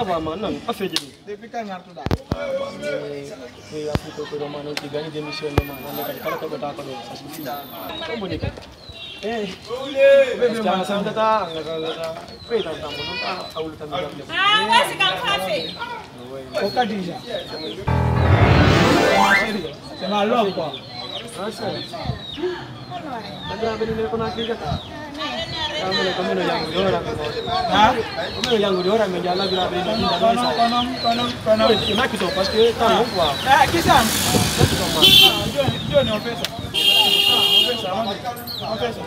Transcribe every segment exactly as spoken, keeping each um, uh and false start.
Ça va, man, nan, affaire ji ɗin. Depuis quand ngartuɗaa? Ah, man, mi, mi affaire ko, ko ɗo, man, on tigi gagné démission ɗo, man, hannde kadi kala ko ɓe tawa ko ɗo, ça suffit. Ko woni kadi? Eh, bébé, man, sandata, sandata. Ɓeydan tan ko ɗum, a, a wullitan mi jam. Ah, wasi kam faa fey. Ko Khadija. Ma chérie, c'est ma love, quoi. Ah, c'est vrai. Bandiraɓe ɗum ko na fijata. Kamɓe ko mino yangude hoore amen. Ha? Ko mino yangude hoore amen, jaa labiraɓe ɗum. Kono, kono, kono, kono. Ina kiso, parce que tan, quoi. Ah, kisan. Ah, joni, joni on fait ça. Ah, on fait ça, on fait ça.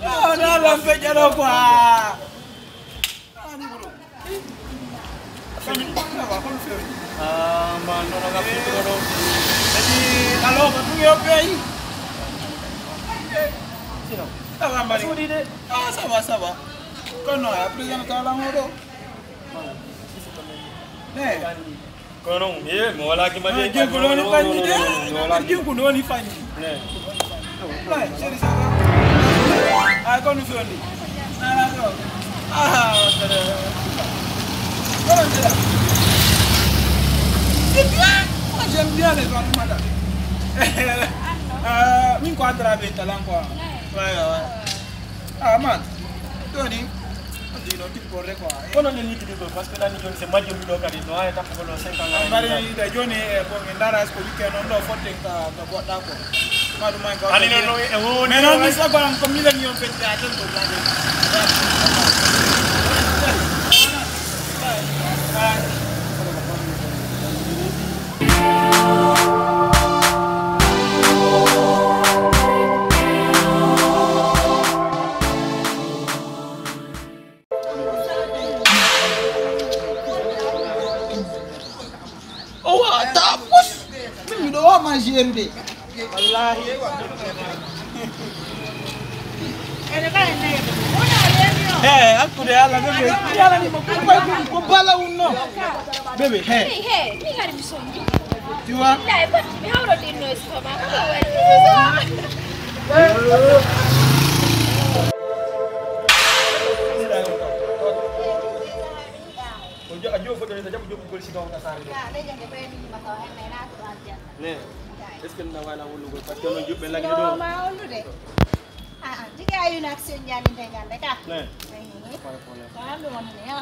Ah, non, non, fais pas le quoi. Ah, man, non, non, non, non. Edi, alors, ba tu yo pay. Sinon, ça va, Mari? Ah, ça va, ça va. Kono, après, on a la moto. Ne. Kono non, eh, mi wala ki mari. Ah, jinku non fanni de. Mi wala ki. Jinku non fanni. Eh. Ay, chéri, ça va? Ah, kono fiyondi. Ah, d'accord. Ah, très bien. Comment tu vas? C'est bien. Moi, j'aime bien les enfants, madame. Euh, min ko entravé talent, quoi. Ouais, ouais, ouais. Ah, man. Tony. Dino, ti porre, quoi. Kono non ni ti ko, parce que nani jon se majjo mi do kadi, no ay tappo ko no cinq ans. Mari da joni e bon, en dara ko weekend on do fotte ka, ka godda ko. Madu man ko. Ani non, non, e woni. Mais non, mi sa ko an ko mi la mi on fete a tan ko blade. O wa ta pus. Min miɗo o ma jerude. Wallahi. Hey, hakkude Alla, bébé. Yalla ni mo ko, ko, ko bala wonno. Bébé, hey. Hey, hey, mi ngari mi sonji. Tu vois? Dai, but mi hawro din no soma. Ko jo-, a jofo ɗon, a jaɓo joɓugol siga on ka saare ɗo. Ya, ley jannde ko en yima taw hemɓe na ko aljanna. Ne. Est-ce que na wala wulugol? Parce que non juɓɓe lagi ɗo. Yo ma wulude. Ah, ah, jigi a yuna action jani de gande ka. Ne. Ehe. Pas de problème. Ka ɗo wonde ya.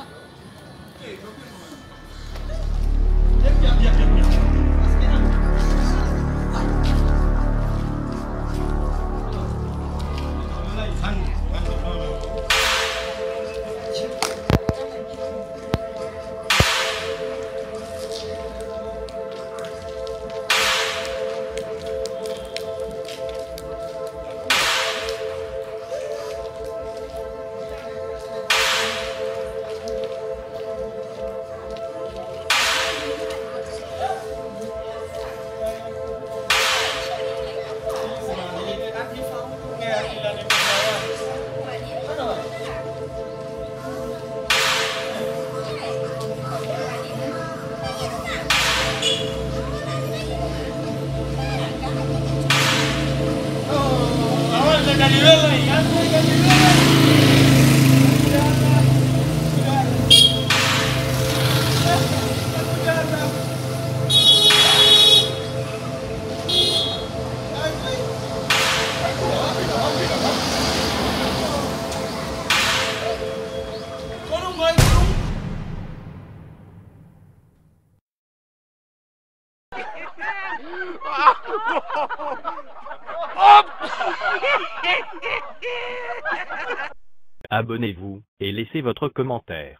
Abonnez-vous et laissez votre commentaire.